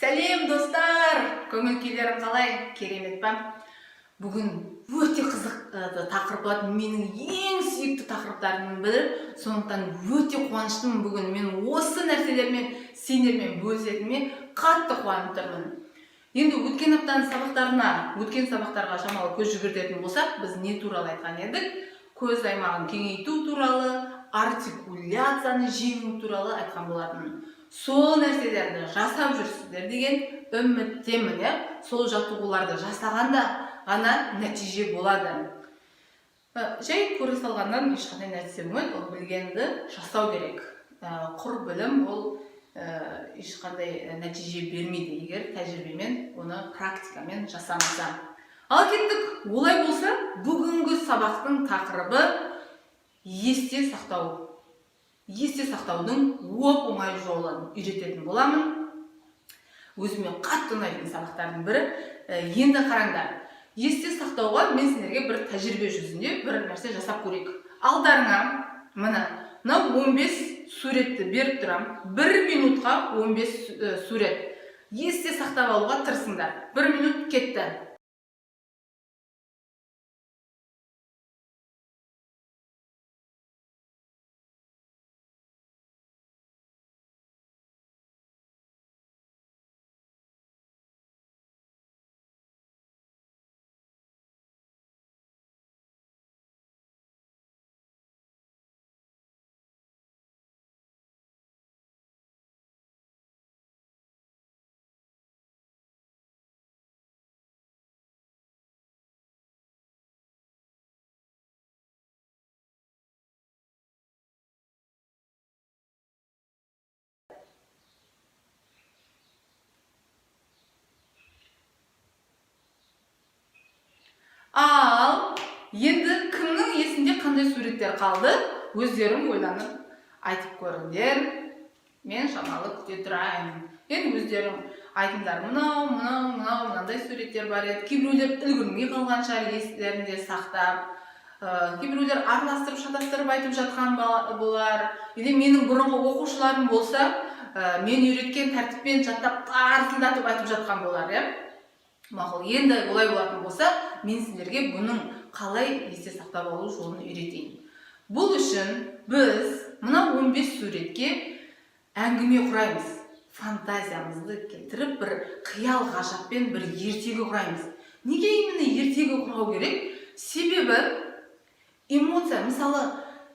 Сәлем, достар! Көңіл күйлерің қалай? Керемет па? Бүгін өте қызық тақырып болады, менің ең сүйікті тақырыптарымның бірі. Сондықтан өте қуаныштымын. Бүгін мен осы нәрселермен сендермен бөлісетініме қатты қуанып тұрмын. Енді өткен аптаның сабақтарына, өткен сабақтарға шамалы көз жүгіртетін болсақ, біз не туралы айтқан едік? Көз аймағын кеңейту туралы, артикуляцияны жеңу туралы айтқан болатынмын. Сол нәрселерді жасап жүрсіздер деген үміттемін, иә. Сол жаттығуларды жасағанда ғана нәтиже болады. Жай көре салғаннан ешқандай нәрсе болмайды, ол білгенді жасау керек. Құр білім ол ешқандай нәтиже бермейді, егер тәжірибемен, оны практикамен жасамаса. Ал кеттік олай болса. Бүгінгі сабақтың тақырыбы — есте сақтау. Есте сақтаудың оп оңай жолын үйрететін боламын. Өзіме қатты ұнайтын сабақтардың бірі. Енді қараңдар, есте сақтауға мен сендерге бір тәжірибе жүзінде бір нәрсе жасап көрейік. Алдарыңа міне мынау 15 суретті беріп тұрамын. Бір минутқа 15 сурет есте сақтап алуға тырысыңдар. Бір минут кетті. Ал енді кімнің есінде қандай суреттер қалды, өздерің ойланып айтып көріңдер. Мен шамалы күте тұрайын. Енді өздерің айтыңдар: мынау, мынау, мынау, мынандай суреттер бар еді. Кейбіреулер үлгермей қалған шығар естерінде сақтап, кейбіреулер араластырып, шатастырып айтып жатқан болар. Или менің бұрынғы оқушыларым болса, мен үйреткен тәртіппен жаттап, тарсылдатып айтып жатқан болар, иә. Мақұл, енді олай болатын болса, мен сендерге бұның қалай есте сақтап алу жолын үйретейін. Бұл үшін біз мына 15 суретке әңгіме құраймыз. Фантазиямызды келтіріп, бір қиял ғажаппен бір ертегі құраймыз. Неге именно ертегі құрау керек? Себебі эмоция, мысалы,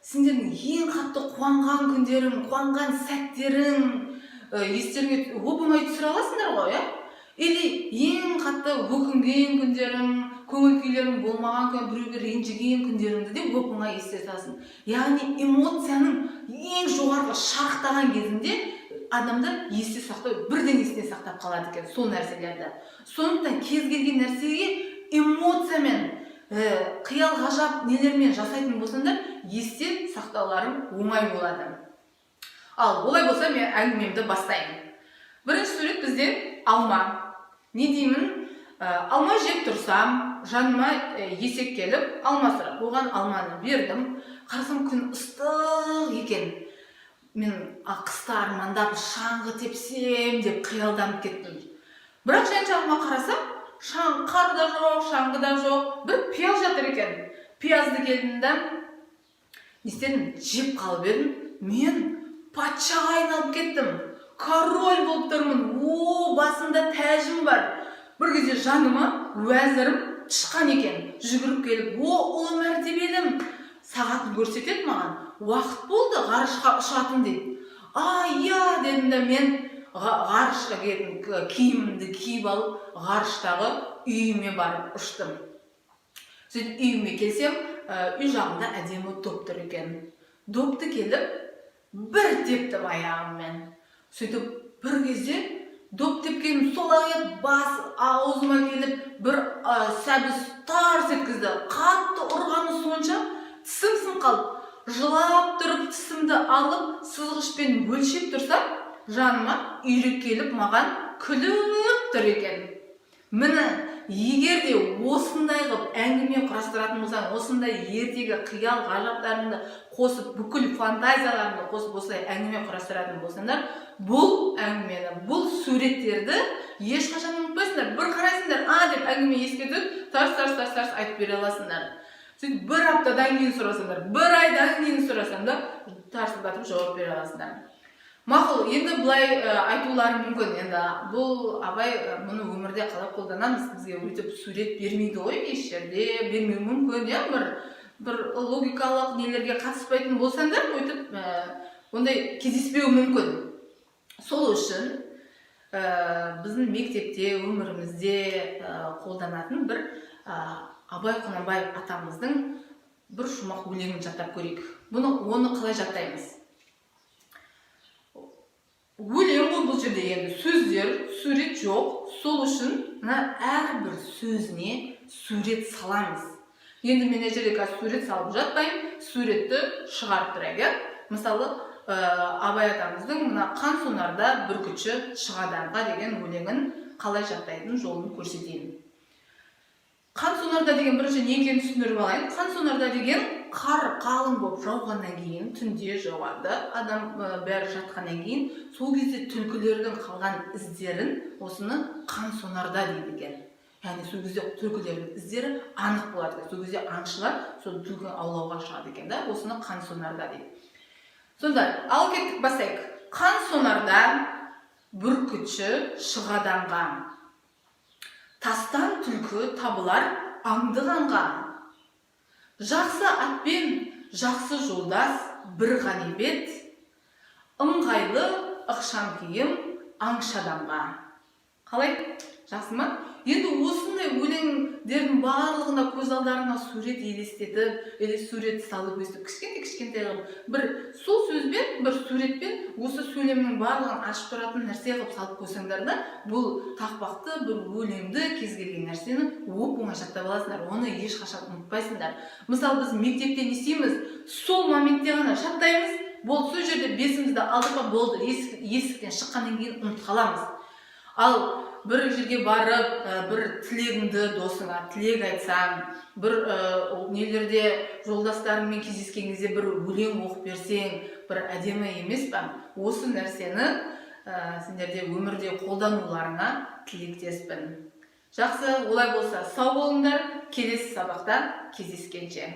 сендердің ең қатты қуанған күндерің, қуанған сәттерің естеріңе оп оңай түсіре аласыңдар ғой, иә. Или ең қатты өкінген күндерің, көңіл күйлерің болмаған күн, біреуге ренжіген күндеріңді де оп оңай есте ұстайсың. Яғни эмоцияның ең жоғарғы шарықтаған кезінде адамдар есте сақтау, бірден есіне сақтап қалады екен сол нәрселерді. Сондықтан кез келген нәрсеге эмоциямен, қиял ғажап нелермен жасайтын болсаңдар, есте сақтауларың оңай болады. Ал олай болса, мен әңгімемді бастайын. Бірінші сурет бізде алма. Не деймін? Алма жеп тұрсам, жаныма есек келіп, алма сұрап. Оған алманы бердім. Қарасам, күн ыстық екен. Мен қыста армандап, шаңғы тепсем деп қиялданып кеттім. Бірақ жан жағыма қарасам, шаң, қар да жоқ, шаңғы да жоқ, бір пияз жатыр екен. Пиязды келдім да, не істедім? Жеп қалып едім, мен патшаға айналып кеттім, король болып тұрмын. О, басымда тәжім бар. Бір кезде жаныма уәзірім тышқан екен, жүгіріп келіп: «О, ұлы мәртебелім!» Сағатын көрсетеді маған: «Уақыт болды ғарышқа ұшатын», — дейді. «А, иә», — дедім де, мен ғарышқа киетін киімімді киіп алып, ғарыштағы үйіме барып ұштым. Сөйтіп үйіме келсем, үй жағында әдемі доп тұр екен. Допты келіп бір тептім аяғыммен. Сөйтіп бір кезде доп тепкенім сол ақ еді, бас аузыма келіп бір сәбіз тарс еткізді. Қатты ұрғаны сонша, тісім сынып қалды. Жылап тұрып тісімді алып, сызғышпен өлшеп тұрсам, жаныма үйрек келіп, маған күліп тұр екен. Міне, егер де осындай қылып әңгіме құрастыратын болсаң, осындай ертегі, қиял ғажаптарыңды қосып, бүкіл фантазияларыңды қосып, осылай әңгіме құрастыратын болсаңдар, бұл әңгімені, бұл суреттерді ешқашан ұмытпайсыңдар. Бір қарайсыңдар, «а» деп әңгіме еске түседі, тарс, тарс, тарс, тарс айтып бере аласыңдар. Сөйтіп бір аптадан кейін сұрасаңдар, бір айдан кейін сұрасаң да, тарсылдатып жауап бере аласыңдар. Мақұл, енді былай айтулары мүмкін: енді бұл абай, мұны өмірде қалай қолданамыз, бізге өйтіп сурет бермейді ғой, еш жерде бермеуі мүмкін, иә. Бір логикалық нелерге қатыспайтын болсаңдар, өйтіп ондай кездеспеуі мүмкін. Сол үшін біздің мектепте, өмірімізде қолданатын бір Абай Құнанбаев атамыздың бір шумақ өлеңін жаттап көрейік. Бұны, оны қалай жаттаймыз? Өлең ғой бұл жерде, енді сөздер, сурет жоқ. Сол үшін мына әрбір сөзіне сурет саламыз. Енді мен мына жерде қазір сурет салып жатпаймын, суретті шығарып тұрайық, иә. Мысалы, Абай атамыздың мына «Қан сонарда бүркітші шығады аңға» деген өлеңін қалай жаттайтын жолын көрсетейін. «Қан сонарда» деген бірінші не екенін түсіндіріп алайын. «Қан сонарда» деген қар қалың болып жауғаннан кейін, түнде жауады, адам бәрі жатқаннан кейін, сол кезде түлкілердің қалған іздерін, осыны «қан сонарда» дейді екен. Яғни сол кезде түлкілердің іздері анық болады екен. Сол кезде аңшылар сол түлкі аулауға шығады екен да, осыны «қан сонарда» дейді. Сонда ал кеттік, бастайық. «Қан сонарда бүркітші шығады аңға, тастан түлкі табылар аңдығанға. Жақсы атпен жақсы жолдас бір ғанибет, ыңғайлы ықшам киім аңшы адамға». Қалай, жақсы ма? Енді осындай өлеңдердің барлығына көз алдарыңа сурет елестетіп или сурет салып, өстіп кішкентай кішкентай қылып, бір сол сөзбен, бір суретпен осы сөйлемнің барлығын ашып тұратын нәрсе қылып салып қойсаңдар да, бұл тақпақты, бір өлеңді, кез келген нәрсені оп оңай жаттап аласыңдар, оны ешқашан ұмытпайсыңдар. Мысалы, біз мектепте не істейміз? Сол моментте ғана жаттаймыз, болды, сол жерде бесімізді алдық па, болды, есіктен шыққаннан кейін ұмытып қаламыз. Ал бір жерге барып, бір тілегіңді, досыңа тілек айтсаң, бір нелерде жолдастарыңмен кездескен кезде бір өлең оқып берсең, бір әдемі емес па? Осы нәрсені сендерде өмірде қолдануларыңа тілектеспін. Жақсы, олай болса, сау болыңдар, келесі сабақта кездескенше.